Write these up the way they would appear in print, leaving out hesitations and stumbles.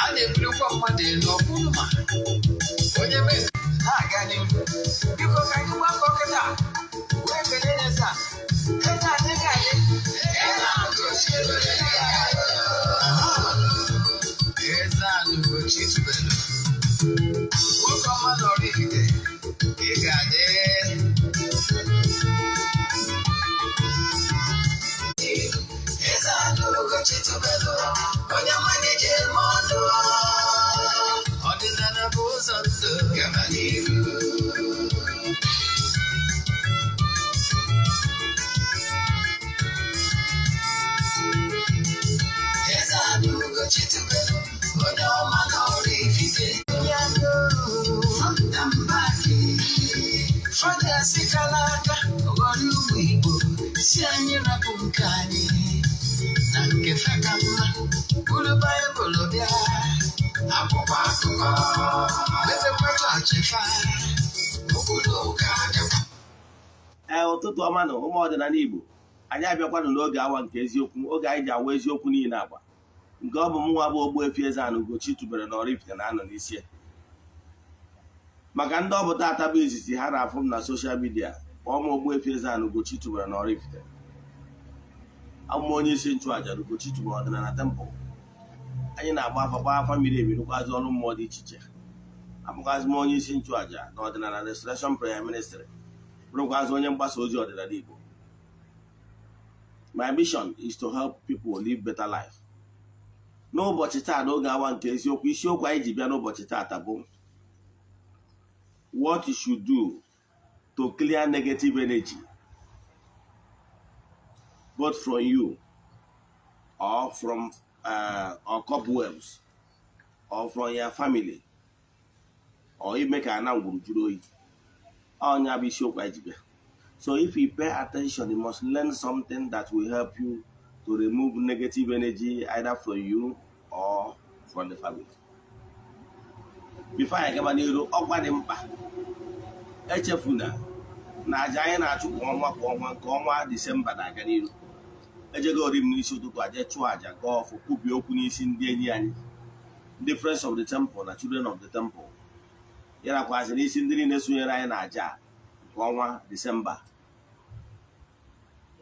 A na-ebulikwa mmadụ elu ọ bụrụ ma onye mee na-aga n'ihu. Biko, ka anyị gbakọ kịta wee kelee ya taa. Eze adịghị adị. Eze anyị Ugochi tubelu, nwoke ọma na Oraifite, ị ga-adị. Eze anyị Ugochi tubelu, onye ọma na-eji eme ọnụ. Ọdịnala bụ ụzọ ndụ, gaba n'ihu. Eze anyị Ugochi tubelu, onye ọma na Oraifite. Fọndambaki fọdụ asịkala aka ghọrọ ụmụ Igbo si anyị rapụ nke anyị na nke fe ka mma. Buru Baịbụl bịa, akwụkwọ akụkọ mepekwa chọọchị fa, obodo ụka dịkwa. Ee, ụtụtụ ọma na ụmụ ọdịnala Igbo. Anyị abịakwanụ n'oge awa nke eziokwu, oge anyị ji awa eziokwu niile agba, nke ọ bụ mụnwa bụ Ogbuefi Eze-Ana Ugochi tubelu na Oraifite na-anọ n'isi ya. Maka ndị ọ bụ taata bụ izizi ha na-afụ m na social media, kpọọ m Ogbuefi Eze-Ana Ugochi tubelu na Oraifite. Abụ m onye isi nchụaja na Ugochi tubelu ọdịnala temple. Anyị na-agba afa, gbaa afa miri emi, rụkwazi ọrụ mmụọ dị iche iche. Abụkwazị m onye isi nchụaja na ọdịnala Restoration Prayer Ministry, bụrụkwazị onye mgbasa ozi ọdịnala Igbo. My mission is to help people live better life. N'ụbọchị taa, n'oge awa nke eziokwu, isiokwu anyị ji bịa n'ụbọchị taata bụ "What you should do to clear negative energy both from you or from or cobwebs or from your family or ime ka ana ngwuru juru oyi." Ọnya bụ isiokwu anyị ji bịa. So if you pay attention, you must learn something that will help you to remove negative energy either from you or from the family. Before anyị gaba n'iru, ọkwa dị mkpa: echefuna na aja anyị na-achụ kwa ọnwa kwa ọnwa, nke ọnwa Disemba na-aga n'iru. Ejegori m n'isi ụtụtụ aja, chụọ aja, gaa ọfụ, kwubie okwu n'isi ndị enyi anyị, ndị Friends of the Temple na Children of the Temple, ya nakwazị n'isi ndị niile sonyere anyị na aja nke ọnwa Disemba,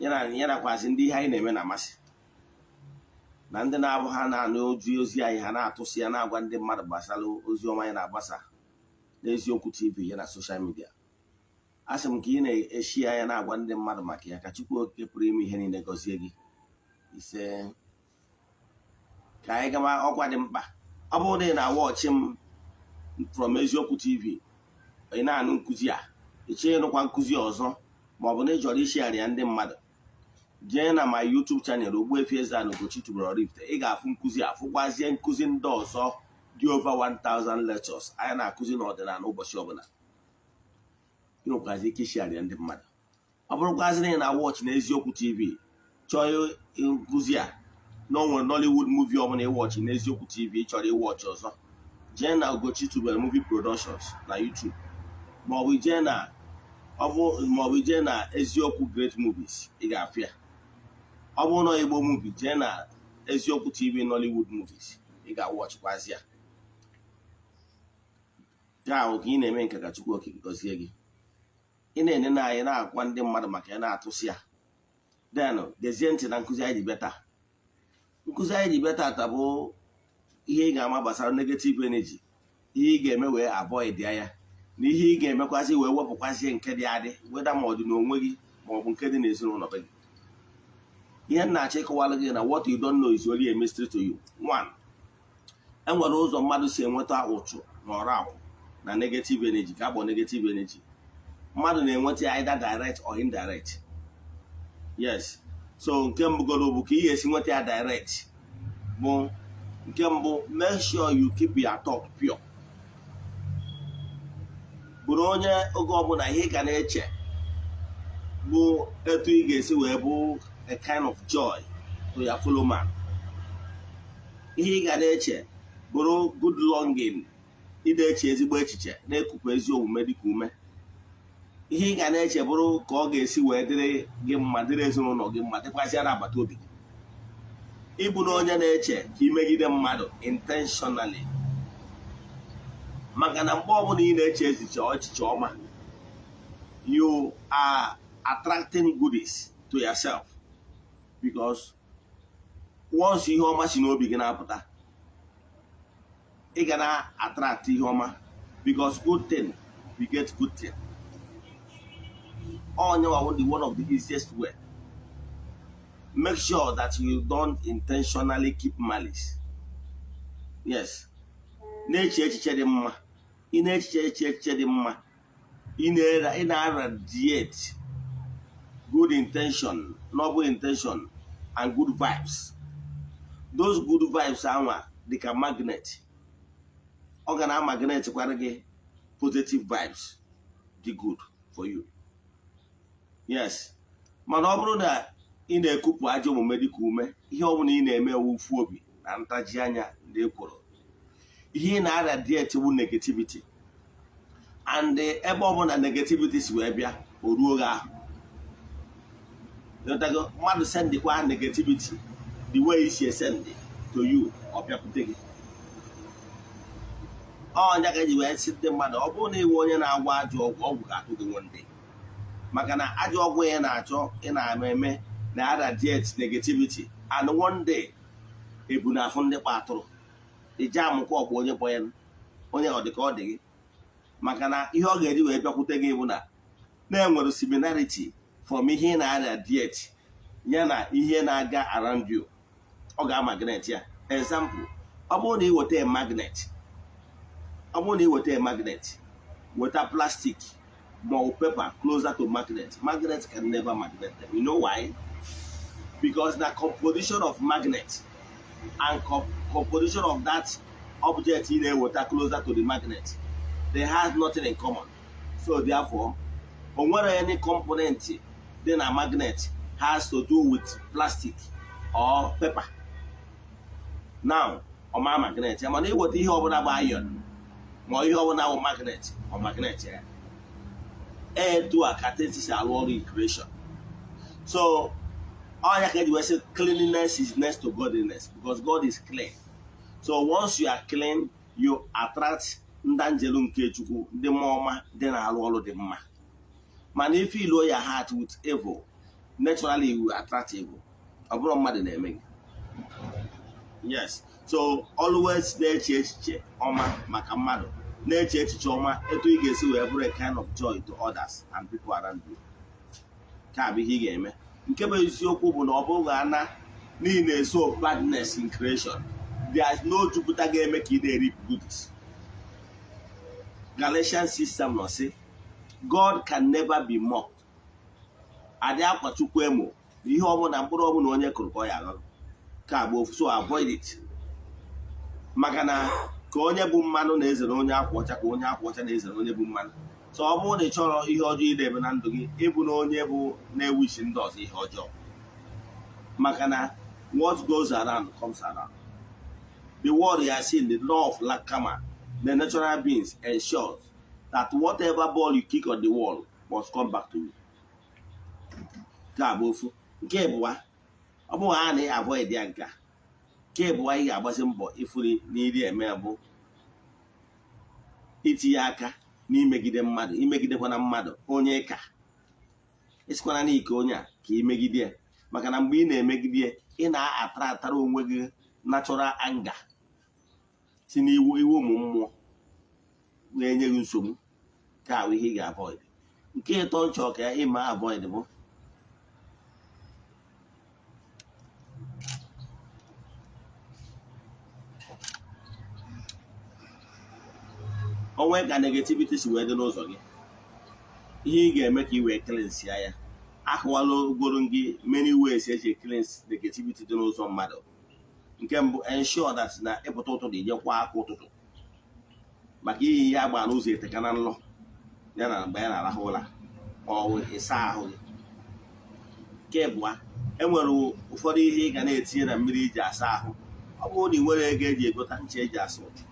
ya nakwazị ndị ihe anyị na-eme na-amasị na ndị na-abụ ha na-anụ ozi ozi anyị, ha na-atụsị ya, na-agwa ndị mmadụ gbasara ozi ọma anyị na-agbasa n'Eziokwu TV ya na social media. A sị m ka ị na-eshi ya na-agwa ndị mmadụ maka ya, ka Chukwu Okike pụrụ ime ihe niile gọzie gị. Ise. Ka anyị gaba ọkwa dị mkpa. Ọ bụrụ na ị na-awatchị m from Eziokwu TV, ị na-anụ nkụzi a, ị chọọ ịnụkwa nkụzi ọzọ, ma ọ bụ na ị chọrọ ishare ya ndị mmadụ, jee na my YouTube channel, Ogbuefi Eze-Ana Ugochi tubelu Oraifite. Ị ga-afụ nkụzi a, fụkwazie nkụzi ndị ọzọ dị over 1000 lectures anyị na-akụzi n'ọdịnala ụbọchị ọbụla. Ị nwekwazi ike ishare ya ndị mmadụ. Ọ bụrụkwazị na ị na-awatchị na Eziokwu TV, chọọ nkụzi a, na o nwere Nollywood movie ọbụla ịwatchị n'Eziokwu TV, ị chọrọ ịwatchị ọzọ, jee na Ugochi tubelu Movie Productions na YouTube, maọbụ jee na ọ bụ maọbụ jee na Eziokwu Great Movies, ị ga-afụ ya. Ọ bụrụ na Igbo movie, jee na Eziokwu TV Nollywood Movies, ị ga-awatchịkwazi ya. Ya ahụ ka ị na-eme nke, ka Chukwu Okike gọzie gị. Ị na-enene anyị, na-akwa ndị mmadụ maka ya, na-atụsị ya. Then gezie ntị na nkụzi anyị ji bịa taa. Nkụzi anyị ji bịa taata bụ ihe ị ga-ama gbasara negative energy, ihe ị ga-eme wee avoid ya, na ihe ị ga-emekwazi wee wepụkwazie nke dị adị, weda ma ọ dị n'onwe gị ma ọ bụ nke dị n'ezinụlọ be gị. Ihe m na-achọ ịkọwalụ gị na what you don't know is only a mystery to you. One, enwere ụzọ mmadụ si enweta ụchụ na ọrụ akwụ na negative energy, ka akpọ negative energy. Mmadụ na-enweta ya either direct or indirect. Yes, so nke mbụgoro bụ ka ị ga-esi nweta ya direct bụ nke mbụ, make sure you keep your thought pure. Bụrụ onye oge ọbụla ihe ị ga na-eche bụ etu ị ga-esi wee bụ a kind of joy to your fellow man. Ihe ị ga na-eche bụrụ good longing, ị na-eche ezigbo echiche, na-ekupụ ezi omume dịka ume. Ihe ị ga na-eche bụrụ ka ọ ga-esi wee dịrị gị mma, dịrị ezinụlọ gị mma, dịkwazịa na agbata obi gị. Ịbụ na onye na-eche ka imegide mmadụ intentionally, maka na mgbe ọbụla ị na-eche echiche ọchịchị ọma, you are attracting goodies to yourself, because once ihe ọma si n'obi gị na-apụta, ị ga na-attract ihe ọma, because good thing beget good thing. Onye wa the one of the easiest way: make sure that you don't intentionally keep malice. Yes, na-eche echiche dị mma. Ị na-echiche echiche echiche dị mma, ị na-radiate good intention, noble intention and good vibes. Those good vibes anwa dịka magnet, ọ ga na magnet kwara gị positive vibes dị good for you. Yes, mana ọ bụrụ na ị na-ekupụ ajọ omume dịka ume, ihe ọbụla ị na-eme wufu obi na ntaji anya ndị ekworo, ihe ị na-aradiate bụ negativity, and ebe ọbụla negativity si wee bịa, o ruo gị ahụ. Ịghọtago? Mmadụ sendịkwa negativity the way isi esendị to you, ọ bịakwute gị. Ọnya ka eji wee sị ndị mmadụ, ọ bụrụ na iwe onye na-agwa ajọ ọgwụ, ọgwụ ga-atụ gị nwande, maka na ajọ ọgwụ ya na-achọ ị na-eme eme na radiate negativity, and one day ebu na afụ ndị kpa atụrụ ije amụkwa ọkwa onye kpọ ya onye ọ dị ka ọ dị gị, maka na ihe ọ ga-eji wee bịakwute gị bụ na na-enwere similarity from ihe ị na-radiate ya na ihe na-aga around you. Ọ ga-amagnet ya. Example, ọ bụrụ na ị weta magnet, weta plastic ma ọ bụ paper closer to magnet, magnet can never magnet them. You know why? Because the composition of magnet and composition of that object ị na-eweta closer to the magnet, they have nothing in common. So therefore, o nwere any component dị na magnet has to do with plastic or paper. Now, ọma magnet ya, mana iweta ihe ọbụla bụ iron ma ihe ọbụla bụ magnet, ọ magnet ya. Etu a ka things si arụ ọrụ in creation. So ọ ya ka eji wee sị cleanliness is next to godliness, because God is clean. So once you are clean, you attract ndị anjelu nke Chukwu, ndị mmụọ ọma dị na-arụ ọrụ dị mma. Mana if you fill your heart with evil, naturally you will attract evil. Ọ bụrụ mmadụ na-eme gị. Yes, so always na-eche echiche ọma maka mmadụ, na-eche echiche ọma etu ị ga-esi wee bụrụ a kind of joy to others and people around you. Ka bụ ihe ị ga-eme. Nke bụ eziokwu bụ na ọ bụghị ana n'ihi na-eso badness in creation, there is no Jupiter ga-eme ka ị na-reap goodies. Galatians 6 nọ sị, God can never be mocked. Adị akwa Chukwu emo. Na ihe ọbụla, mkpụrụ ọbụla onye kụrụ ka ọ ya aghọrọ. Ka bụ ofu. So avoid it, maka na ka onye bụ mmanụ na-ezere onye akwa ọcha, ka onye akwa ọcha na-ezere onye bụ mmanụ. So ọ bụrụ na ị chọrọ ihe ọjọọ idebe na ndụ gị, ịbụ na onye bụ na-ewishi ndị ọzọ ihe ọjọọ, maka na what goes around comes around. The world you are seeing, the law of karma, the natural beings ensures that whatever ball you kick on the wall must come back to you. Nke a bụ ofu. Nke ịbụa, ọ bụghị a na avoid ya. Nke a, nke ịbụa, ị ga-agbasi mbọ ifuri n'iri eme bụ itinye aka n'imegide mmadụ, imegidekwana mmadụ onye ka ịsịkwana n'ike onye a ka imegide ya, maka na mgbe ị na-emegide ya, ị na-atara atara onwe gị natural anger si n'iwu iwu ụmụ mmụọ na-enye gị nsogbu. Ka ahụ ihe ị ga-avoid. Nke ịtọ nchọ ka ịma avoid bụ onwe ka negativity si wee dị n'ụzọ gị. Ihe ị ga-eme ka ị wee cleanse ya, akụwala ogoro gị many ways eji cleanse negativity dị n'ụzọ mmadụ. Nke mbụ, ensure that na ịpụta ụtụtụ, ije kwa aka ụtụtụ, maka iyi ihe agba n'ụzọ eteka na nlọ ya na mgbe ya na-arahụ ụra, ma ọ bụ ịsa ahụ gị. Nke abụọ, enwere ụfọdụ ihe ị ga na-etinye na mmiri iji asa ahụ. Ọ bụrụ na ị nwere ego eji egota ncha eji asa ụtụ,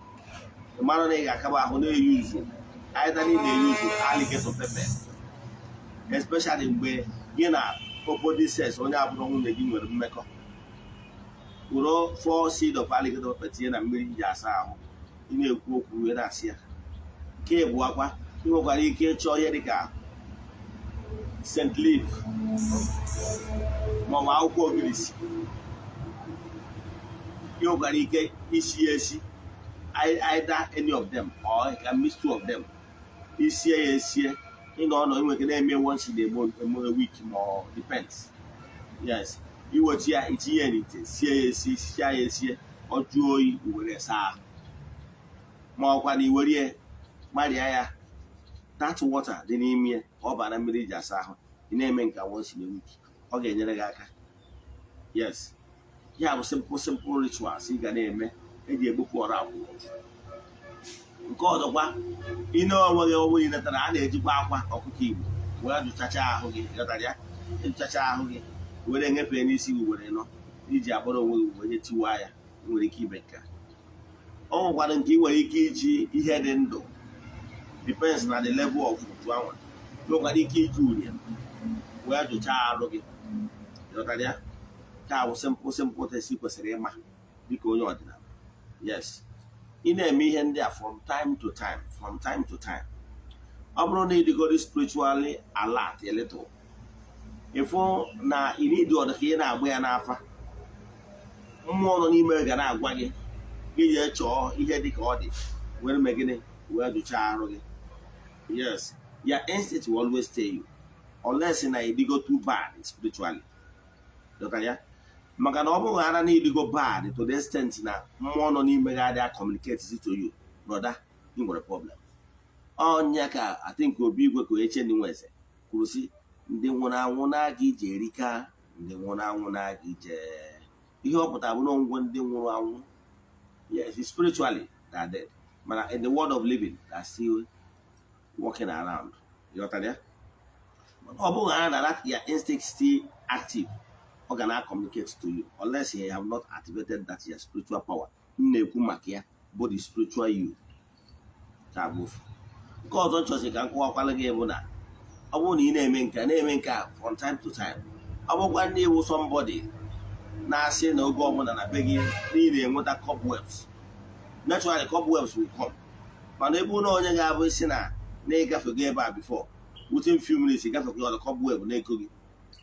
ị mara na ị ga-akaba ahụ na-eyuzu either na ị na-eyuzu alligator pepper, especially mgbe gị na opposite sex, onye abụrụ nwunye gị, nwere mmekọ. Were four seed of alligator pepper tinye na mmiri ji asa ahụ, ị na-ekwu okwu wee na-asị ya. Nke bụ akwa, ị nwekwara ike ịchọ ihe dịka scent leaf maọbụ akwụkwọ ogirisi. Ị nwekwara ike isi ya esi, either any of them or you can mix two of them. Isie ya esie, ị nọ ọnọ, ị nwere ike na-eme once in a week ma ọ depends. Yes, iwechi ya, itinye ya n'ite, sie ya esi, sichaa ya esie, ọ jụọ oyi, i were saa ahụ, ma ọkwa na iwere ya gbarịa ya, that water dị n'ime ya ka ọ bara mmiri ji asa ahụ. Ị na-eme nke once in a week, ọ ga-enyere gị aka. Yes, ya bụ simple simple rituals ị ga na-eme eji egbupụ ọrụ akwụkwọ. Nke ọzọkwa, ị na onwe gị, ọ bụrụ letara, a na-ejikwa akwa ọkụkọ Igbo wee jụchacha ahụ gị. Ghọtara ya? Ịjụchacha ahụ gị, were nyefee n'isi gị, were nọ iji agbara onwe gị wee tiwa ya. Ị nwere ike ime nke a. Ọ nwekwara nke ị nwere ike iji ihe dị ndụ, depends na the level of otu ahụ. Ị nwekwara ike iji urie wee jụchaa arụ gị. Ghọtara ya? Ka bụ simple simple things ị kwesịrị ịma dịka onye ọdịnala. Yes, ị na-eme ihe ndị a from time to time, from time to time. Ọ bụrụ na ịdịgoro spiritually alert a little, ịfụ na ị need ọdụ ka ị na-agba ya n'afa. Mmụọ nọ n'ime ga na-agwa gị, gị jee chọọ ihe dị ka ọ dị were mee gịnị, wee jụchaa arụ gị. Yes, your instinct will always tell you, unless na ịdịgo too bad spiritually. Ghọtara ya? Maka na ọ bụghị ara na ịdịgo bad to the extent na mmụọ nọ n'ime gị adịghị communicate to you, brother, ị nwere problem. Ọnya ka I think Obi Igwe ka onye Chinweze kwuru sị, ndị nwụrụ anwụ na-aga ije erika, ndị nwụrụ anwụ na-aga ije. Ihe ọ pụtara bụ na ngwo ndị nwụrụ anwụ, yes, spiritually they are dead, mana in the world of living they are still walking around. Ịghọtara ya? Ọ bụghị ha na that your instinct still active, ọ ga na communicate to you, unless you have not activated that your spiritual power m na-ekwu maka ya, bụ the spiritual you. Ka bụ ofu. Nke ọzọ nchọsi ka m kọwakwala gị bụ na ọ bụrụ na ị na-eme nke a, na-eme nke a from time to time, ọ bụkwa ndị iwu somebody na-asị na oge ọbụla na be gị niile enweta cobwebs, naturally cobwebs will come. Mana ebe ụlọ onye ga-abụ isi na ịgafego ebe a before, within few minutes ịgafego ọdụ, cobweb na-eko gị.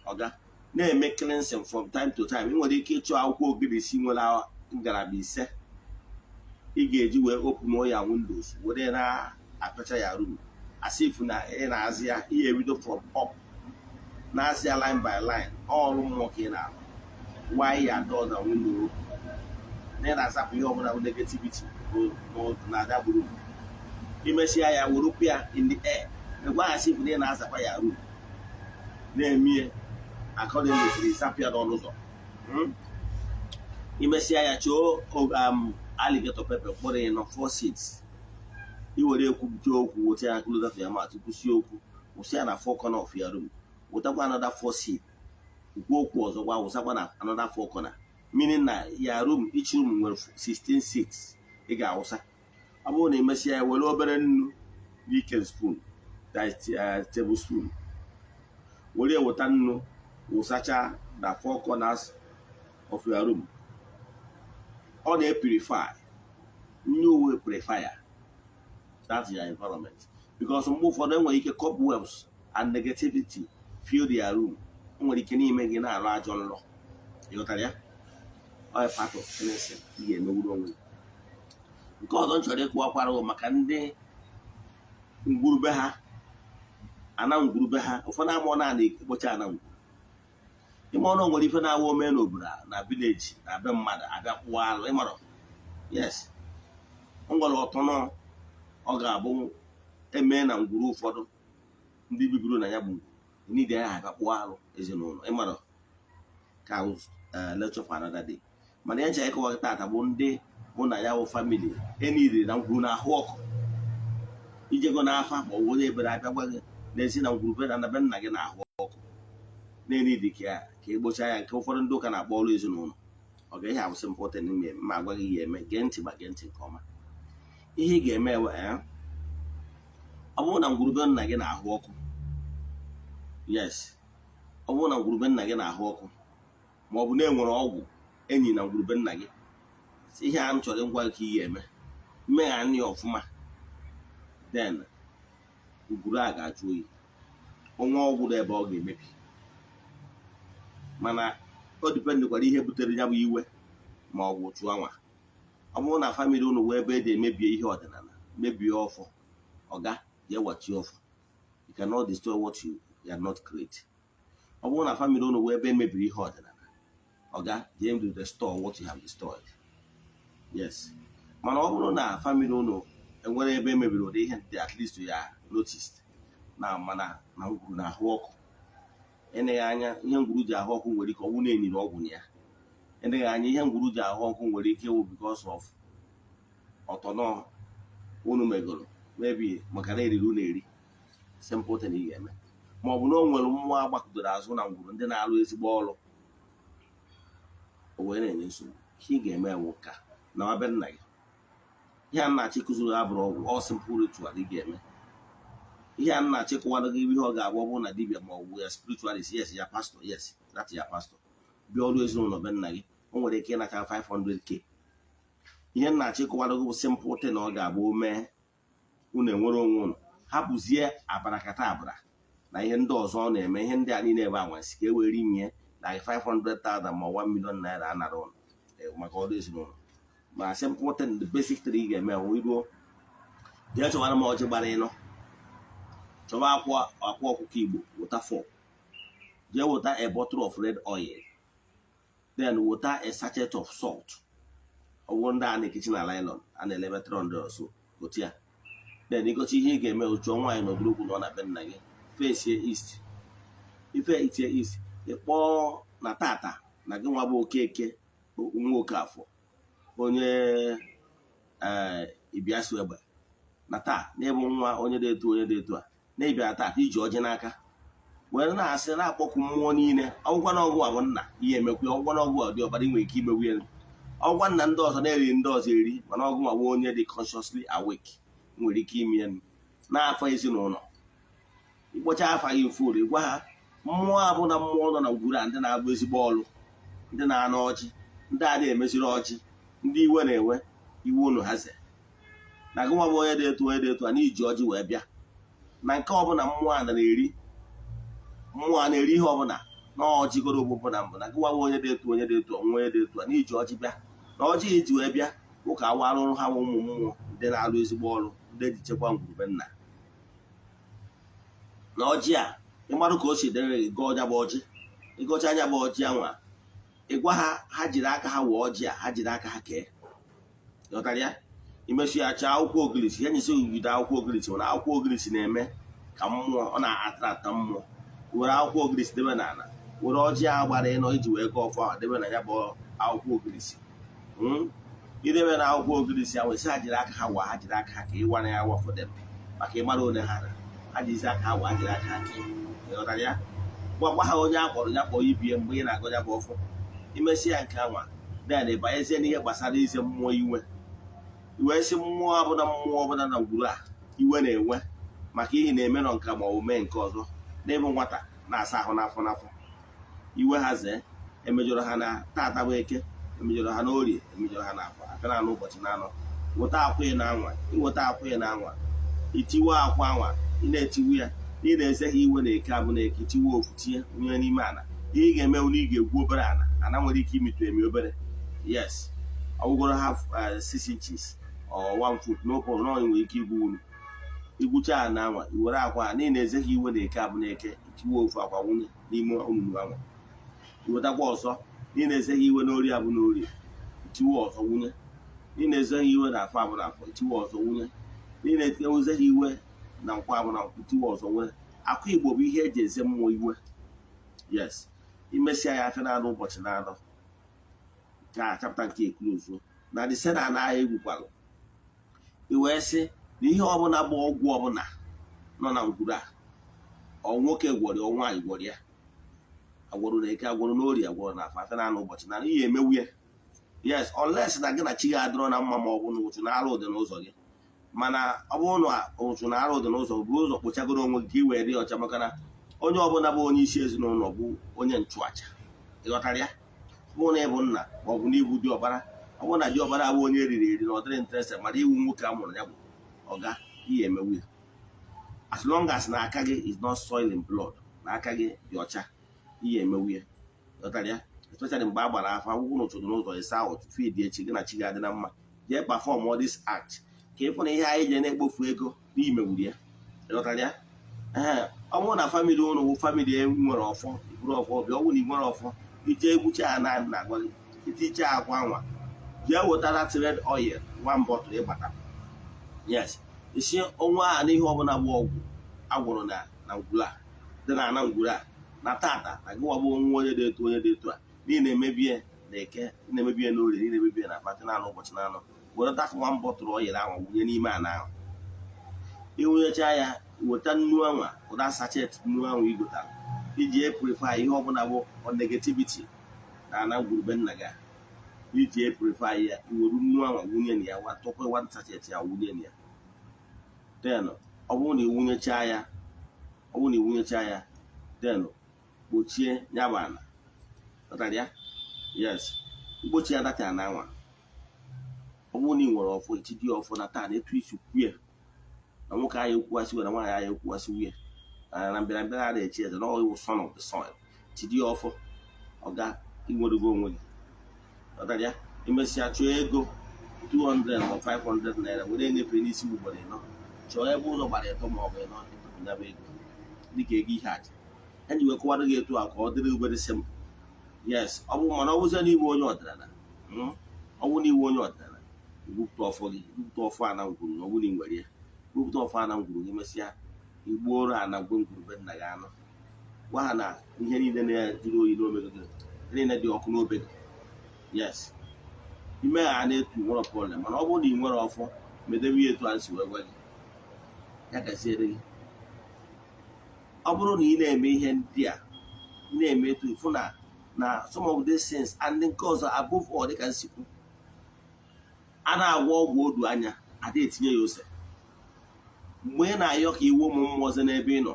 Ọga na-eme cleansing from time to time. Ị nwere ike ịchọ akwụkwọ ogirisi nwere ngalaba ise ị ga-eji wee open ya windows, were na-apacha ya room as if na ị na-azị ya. Ihe ebido from up, na-azị ya line by line. Ọrụ mmụọ ka ị na-arụ. Why ya doors and window na ị na-azapụ ihe ọbụla bụ negativity na-ada gburugburu. Imesịa ya, werukwu ya in the air, mekwa as if na ị na-azakwa ya room, na-emie according to zapụ ya n'ọnụ ụzọ. Imesịa ya, chọọ alligator pepper kpọrọ ya nọ four seeds, i were ekwupụta okwu, weta ya closer to your mouth, kwụsị okwu, wụsị ya na four corner of your room. Wụtakwa another four seed, kwuo okwu ọzọkwa, wụsakwa na another four corner, meaning na ya room, each room nwere 16 seeds ị ga-awụsa. Ọ bụrụ na imesịa ya, were obere nnu n'ike spoon, that is tablespoon, were wụta nnu, wụsacha na four corners of your room. Ọ na-epurify nnu, uwe purifier that's your environment, because mgbe ụfọdụ enwere ike cobwebs and negativity fill their room. O nwere ike n'ime gị na-arụ ajọ nrọ. Ịghọtara ya? Ọ part of cleansing ị ga-emewuru onwe gị. Nke ọzọ m chọrọ ịkụwakwara bụ maka ndị ngwurube ha, ana ngwurube ha. Ụfọdụ amụọ na ekpocha ana ngwuru ime ọnụ. Nwere ife na-awa ome n'obodo na village na be mmadụ abịa kwụwa alụ, ịmarọ? Yes, o nwere ọtụnụ ọ ga-abụ eme na ngwuru. Ụfọdụ ndị biburu na ya bụ ngwuru niile ya abịa kpụọ alụ ezinụlọ, ịmarọ? Ka lecture for another day. Mana ya nche ịkọwa tata bụ ndị bụ na ya bụ family enidiri na ngwuru na-ahụ ọkụ, ijego n'afa ma ọ bụ onye ebere abịa gwa gị n'ezi na ngwuru be na be nna gị na-ahụ ọkụ, na-enidi ka ka egbocha ya, nke ụfọdụ ndị ụka na-akpọ ọrụ ezinụlọ. Ọ ga ihe abụsị important ime ma agwa gị ihe eme. Gee ntị, ma gee ntị nke ọma. Ihe ị ga-eme ewe, ọ bụrụ na ngwurube nna gị na-ahụ ọkụ, yes, ọ bụrụ na ngwurube nna gị na-ahụ ọkụ, ma ọ bụ na enwere ọgwụ Enyi na ngwurube nna gị, sị ihe a m chọrọ ịgwa gị ka ị ga-eme mmegha ya ọfụma, then ngwuru a ga-ajụ oyi. Ọnwa ọgwụ dị ebe ọ ga-emebi, mana o dependikwara ihe butere ya bụ iwe ma ọ bụ chụọ anwa. Ọ bụrụ na family unu wee ebe eji emebie ihe ọdịnala, mebie ọfọ, ọga jee wachie ọfọ. You cannot destroy what you cannot create. Ọ bụrụ na family unu wee ebe emebiri ihe ọdịnala, ọga jee restore what you have destroyed. Yes, mana ọ bụrụ na family unu enwere ebe emebiri ụdị ihe ndị, at least ya noticed na mana na ngwuru na-ahụ ọkụ. Eneghị anya, ihe ngwuru ji ahụ ọkụ nwere ike ọnwụ na-enyiri ọgwụ na ya. Eneghị anya, ihe ngwuru ji ahụ ọkụ nwere ike ịwụ because of ọtọnọ unu megoro, maybe maka na eriri unu eri. Simple thing ị ga-eme, ma ọ bụ na o nwere mmụọ agbakọdoro azụ na ngwuru ndị na-alụ ezigbo ọrụ, o wee na-enye nsogbu, ihe ị ga-eme wụ ka na be nna gị. Ihe a nna-achị kụziri ha bụrụ ọgwụ, ọ simple ritual ị ga-eme. Ihe a nna-achị kụwara gị, ihe ọ ga-abụ, ọ bụrụ na dibịa ma ọ bụ ya spiritualist, yes, ya pastor, yes, that ya pastor bịa ọrụ ezinụlọ be nna gị, o nwere ike ịnacha 500K. Ihe nna-achị kụwara gị bụ simple thing ọ ga-abụ o mee, unu enwere onwe unu, hapụzie abarakata abara na ihe ndị ọzọ ọ na-eme. Ihe ndị a niile ebe anwansi ka e were inye like 500,000 ma 1 million naira anara ụnụ maka ọrụ ezinụlọ. Ma simple thing, the basic thing ị ga-eme bụ iruo, jee chọwara m ọjị gbara ịnọ, chọwa akwa akwa ọkụkọ Igbo, wụta four, jee wụta a bottle of red oil, then wụta a sachet of salt. Ọ bụrụ ndị a na-ekechi na nylon a na-elebe 300 or so, gote ya. Then igote, ihe ị ga-eme, chọọ nwaanyị nọdụrụ okwu nọ na be nna gị, fesie east, ife itie east, ịkpọọ na tata na gị nwa bụ Okeke nwa Okafọ, onye ee Ibiasu egbe, na taa n'ịbụ nwa onye dị etu, onye dị etu a, na ịbịa taa iji ọjị n'aka were na-asị na-akpọku mmụọ niile. Ọgwụkwa na ọgwụ a bụ nna ihe emekwe, ọgwụkwa na ọgwụ a dị ọbara, ị nwere ike imegbu ya. Ọgwụkwa nna ndị ọzọ na-eri ndị ọzọ eri, mana ọgwụ nwa bụ onye dị consciously awake nwere ike ime ya n'afọ ezinụlọ. Ịkpọcha afa gị mfuru, gwa ha mmụọ abụ na mmụọ nọ na ngwuru a, ndị na-abụ ezigbo ọrụ, ndị na-anụ ọjị, ndị a na-emeziri ọjị, ndị iwe na-ewe iwe unu ha ze na gị nwa bụ onye dị etu, onye dị etu a, na iji ọjị wee bịa na nke ọbụla mmụọ a na-eri, mmụọ a na-eri ihe ọbụla na ọjị goro ogbugbo na mbụ, na gị nwa bụ onye dị etu, onye dị etu, onwe onye dị etu a, na iji ọjị bịa, na ọjị iji wee bịa ụka awa arụrụ ha, ụmụ mmụọ ndị na-alụ ezigbo ọrụ, ndị eji chekwa ngwurube nna, na ọjị a ịmarụ ka o si dere gị. Gọọ ọja bụ ọjị, ịgọcha anya bụ ọjị anwa, ịgwa ha, ha jiri aka ha wee ọjị a, ha jiri aka ha kee. Ghọtara ya? Imesi ya, chaa akwụkwọ ogirisi ya, nyesi ogige akwụkwọ ogirisi. Nwere akwụkwọ ogirisi na-eme ka mmụọ ọ na-atara mmụọ. Were akwụkwọ ogirisi debe n'ala, were ọjị a gbara ịnọ iji wee gọọ ọfọ ahụ debe na ya bụ akwụkwọ ogirisi. Idebe na akwụkwọ ogirisi ahụ, esi ha jiri aka ha wa, ha jiri aka ha ka ịwara ya wafọdem maka ịmara onye ha na ha jizi aka ha wa, ha jiri aka ha kee. Ịghọtara ya? Gwakwa ha onye a kpọrọ ya kpọọ ibie mgbe ị na-agọ ya bụ ọfọ. Imesi ya nke anwa, then ịbanyezie n'ihe gbasara ize mmụọ iwe. Iwe sị mmụọ ọbụla, mmụọ ọbụla na ngwuru a iwe na-enwe maka ihe na-emerọ nka ma ọ bụ mee nke ọzọ n'ịbụ nwata na-asa ahụ n'afọ n'afọ, iwe ha zee. Emejọrọ ha na tata bụ Eke, emejọrọ ha n'Orie, emejọrọ ha n'Afọ, afịa na ụbọchị na-anọ. Weta akwa ị na-anwa, iweta akwa ị na-anwa, itiwe akwa anwa, ị na-etiwu ya, ị na-eze ha iwe na Eke abụ na Eke, tiwe ofu tinye wunye n'ime ala. Ihe ị ga-eme na ị ga-egwu obere ala, ana nwere ike imitụ emi obere, yes, ọ bụgoro half 6 inches or 1 foot, no problem. Na nwere ike igwu unu igwucha ala anwa, i were akwa na ị na-eze ha iwe na Eke abụ na Eke, itiwe ofu akwa wunye n'ime olulu anwa. Iwetakwa ọzọ, na ị na-eze ha iwe n'Orie abụ n'Orie, itiwe ọzọ wunye. Na ị na-eze ha iwe na Afọ abụ na Afọ, itiwe ọzọ wunye. Na ị na-eze ha iwe na Nkwọ abụ na Nkwọ, itiwe ọzọ wunye. Akwa Igbo bụ ihe eji eze mmụọ iwe. Yes, imesịa ya, afịa na-anọ ụbọchị na-anọ ka chapter nke eclose na the sena na ahịa egwukwalụ. I wee sị na ihe ọbụla bụ ọgwụ ọbụla nọ na ngwuru a, ọ nwoke gwọrọ ya, ọ nwaanyị gwọrọ ya, agwọrọ na Eke, agwọrọ n'Orie, agwọrọ na Afọ, afịa na-anọ ụbọchị na ihe emewu ya. Yes, unless na gị na chi gị adịrọ na mma, ma ọ bụ na ụchụ na arụ dị n'ụzọ gị. Mana ọ bụrụ na ụchụ na arụ dị n'ụzọ, buru ụzọ kpochagoro onwe gị ka ị wee dị ọcha, maka na onye ọbụla bụ onye isi ezinụlọ bụ onye nchụaja. Ịghọtara ya? Bụrụ na ịbụ nna ma ọ bụ na ibu diọkpara, ọ bụrụ na diọkpara abụ onye eriri eri na ọ dịrị interested, mana iwu nwoke a mụrụ ya bụ ọga ihe emewu ya, as long as na aka gị is not soil in blood, na aka gị dị ọcha, ihe emewu ya. Ghọtara ya? Especially mgbe a gbara afa akwụkwọ n'ụtụtụ n'ụzọ ịsa ụtụ feed echi, gị na chi ga-adị na mma. Jee perform all this act ka ịfụ na ihe anyị ji na-ekpofu ego n'imewuru ya. Ghọtara ya? Ee, ọ bụrụ na family ụnụ wụ family nwere ọfọ, iburu ọfọ bịa. Ọ bụrụ na ị nwere ọfọ, ije egwucha ha na na-agwa gị iticha akwa nwa, jee wetara red oil one bottle ịgbata. Yes, isi ọnwa a n'ihe ọbụla bụ ọgwụ agwụrụ na ngwuru a dị na ana ngwuru a na tata na gịwa bụ nwa onye dị etu, onye dị etu a niile na-emebie na Eke, na-emebie na Orie, niile na-emebie na akpatị na anụ ụbọchị na anọ. Were that one bottle oil ahụ wunye n'ime ana ahụ. Iwunyecha ya, weta nnu anwa, ụda sachet nnu ahụ i gotara iji epurify ihe ọbụla bụ negativity na ana ngwurube nna gị, iji epurify ya. Iweru nnu anwa wunye na ya, tọkwa one sachet ya wunye na ya. Then ọ bụrụ na iwunyecha ya, ọ bụrụ na iwunyecha ya, then kpochie ya bụ ana. Ghọtara ya? Yes, mkpochi ya data ana anwa. Ọ bụrụ na ị nwere ọfọ, etidi ọfọ na taa na etu isi kwue na nwoke ahụ ekwuwasị na nwaanyị ahụ ekwuwasị nwunye na mbịarambịa a na-echi eze na ọwụ son of the soil, chidi ọfọ ọga inwerego onwe gị. Ghọtara ya? Imesịa, chụọ ego 200 ma 500 naira were enyefe n'isi ugboro ịnọ. Chọọ ebe ụzọ gbara ịtọ ma ọ bụ ịnọ, ịtụpụnyaba ego dịka ego ihe aja eji wee kọwara gị etu a ka ọ dịrị very simple. Yes, ọ bụ mana ọ bụzie n'ime onye ọdịnala, ọ bụ n'iwu onye ọdịnala, ibupụta ọfọ gị, ibupụta ọfọ ana ngwuru na ọ bụrụ na ị nwere ya, ibupụta ọfọ ana ngwuru gị. Mesịa, igbuoro ana ngwuru be nna gị anụ, gwa ha na ihe niile na-jụrụ oyi n'obe gị, ihe niile dị ọkụ n'obe gị. Yes, ime ha na-etu nwere problem, mana ọ bụrụ na ị nwere ọfọ, medebe ihe etu a si wee gwa gị, ya gaziere gị. Ọ bụrụ na ị na-eme ihe ndị a, ị na-eme etu ịfụ na some of these things and nke ọzọ, above all, dịka nsikwu a na-agwọ ọgwụ odu anya ada etinye ya ose. Mgbe ị na-ayọ ka iwu ụmụ mmụọ ọzọ n'ebe ị nọ,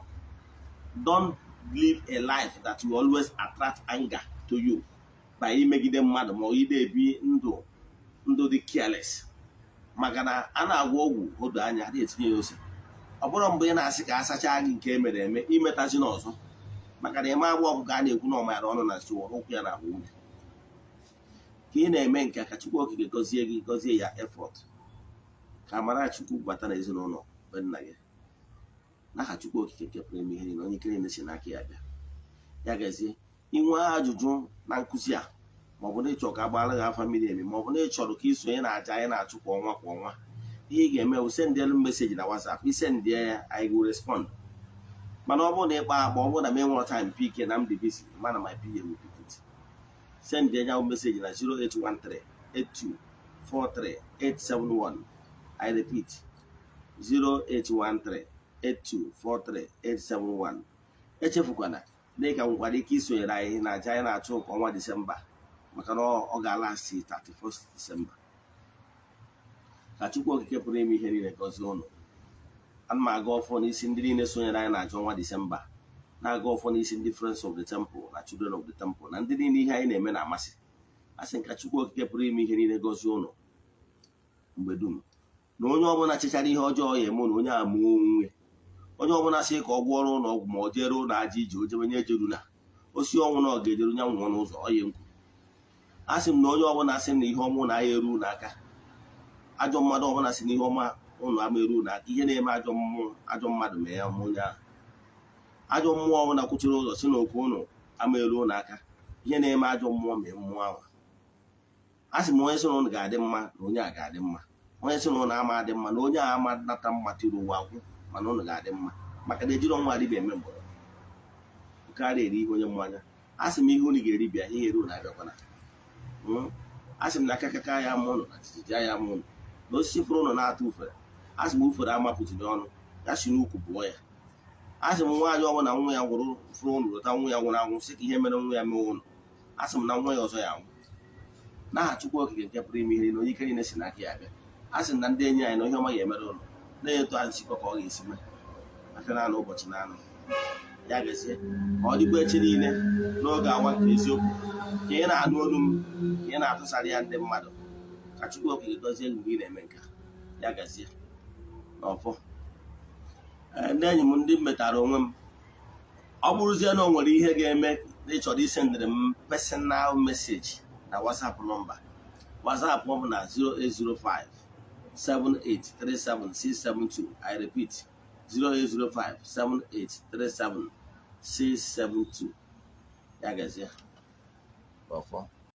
don't live a life that will always attract anger to you by imegide mmadụ ma ọ ị na-ebi ndụ ndụ dị careless, maka na a na-agwọ ọgwụ odo anya adịghị etinye ya ose. Ọ bụrụ mgbe ị na-asị ka a sachaa gị nke e mere eme imetazi n'ọzọ, maka na ịma agba ọgwụ ka a na-ekwu na ọmara ọnụ na nsi ụkwụ ya na agba nwunye ka ị na-eme nke ka Chukwu Okike gọzie gị, gọzie ya effort, ka amara Chukwu bata n'ezinụlọ be nna gị, n'aha Chukwu Okike nke pụrụ ime ihe niile, onye ike niile si n'aka ya bịa. Ya gazie. Inwe ajụjụ na nkụzi a, maọbụ na ịchọ ka a gbaara gị afa miri emi, maọbụ na ịchọrọ ka isonye na aja anyị na-achụ kwa ọnwa kwa ọnwa, ihe ị ga-eme bụ sendelu message na WhatsApp. Isendie ya, anyị will respond. Mana ọ bụrụ na ịkpa akpa, ọ bụrụ na m enwere time pick, na m dị busy, mana my PA will pick it. Send ya message na 0813 8243 871. I repeat, 0813 8243 871. Echefukwana na ị ka nwekwara ike isonyere anyị na aja anyị na-achụ nke ọnwa Disemba, maka na ọ ga-alasti 31st Disemba. Ka Chukwu Okike pụrụ ime ihe niile gọzie ụnụ. Ana m aga ọfọ n'isi ndị niile sonyere anyị na-aja ọnwa Disemba, na-aga ọfọ n'isi ndị Friends of the Temple na Children of the Temple na ndị niile ihe anyị na-eme na-amasị. Asị nka Chukwu Okike pụrụ ime ihe niile gọzie ụnụ mgbe dum, na onye ọbụla chechara ihe ọjọọ ya eme na onye a mụọ onwe, onye ọbụla sị ka ọ gwọrọ ụlọ ọgwụ ma ọ jere ụlọ aja ije, o jebe nye ejeru na osi ọnwụ na ọ ga-ejeru nya nwụọ n'ụzọ ọ ya nkwu. A sị m na onye ọbụla sị na ihe ọma na aya eru n'aka, ajọ mmadụ ọbụla sị na ihe ọma ụnụ ama eru n'aka, ihe na-eme ajọ mmụọ, ajọ mmadụ mee ya ọma onye ahụ. Ajọ mmụọ ọbụla kwuchiri ụzọ si na okwu ụnụ ama eru n'aka, ihe na-eme ajọ mmụọ mee mmụọ ahụ. A sị m, onye sị na ụnụ ga-adị mma na onye a ga-adị mma, onye sị na ụnụ ama adị mma na onye a ama nata mma tiri ụwa akwụ, mana ụnụ ga-adị mma, maka na ejiri ọnwa adịbịa eme mgbọrọ nke a na-eri ihe onye mmanya. A sị m, ihe unu ga-eri bịa, ihe eru na-abịakwana. A sị m na akakaka ya ama ụnụ na jijiji ya ama ụnụ na osisi fụrụ ụnụ na-atụ ufere. A sị m, ufere amapụtiri ọnụ ya si n'ukwu pụọ ya. A sị m, nwaanyị ọbụla nwa ya nwụrụ fụrụ ụnụ lụta nwa ya nwụrụ anwụ, sị ka ihe mere nwa ya mee ụnụ, a sị m na nwa ya ọzọ ya anwụ, n'aha Chukwu Okike nke pụrụ ime ihe niile, onye ike niile si n'aka ya bịa. A sị m na ndị enyi anyị na ihe ọma ga-emere ụnụ na-eto anyị sikwa ka ọ ga-esi mee afịa naanị ụbọchị naanị. Ya gazie. Ka ọ dịkwa echi niile n'oge awa nke eziokwu. Ka ị na-anụ olu m, ka ị na-atụsara ya ndị mmadụ, ka Chukwu Okike gọzie gị mgbe ị na-eme nke a. Ya gazie n'ọfọ. Ee, ndị enyi m, ndị m metara onwe m, ọ bụrụzie na o nwere ihe ga-eme na ị chọrọ isendịrị m personal message na WhatsApp number, WhatsApp ọ bụ na 0805 7837672. I repeat, 0805 7837672. Ya gazie n'ọfọ.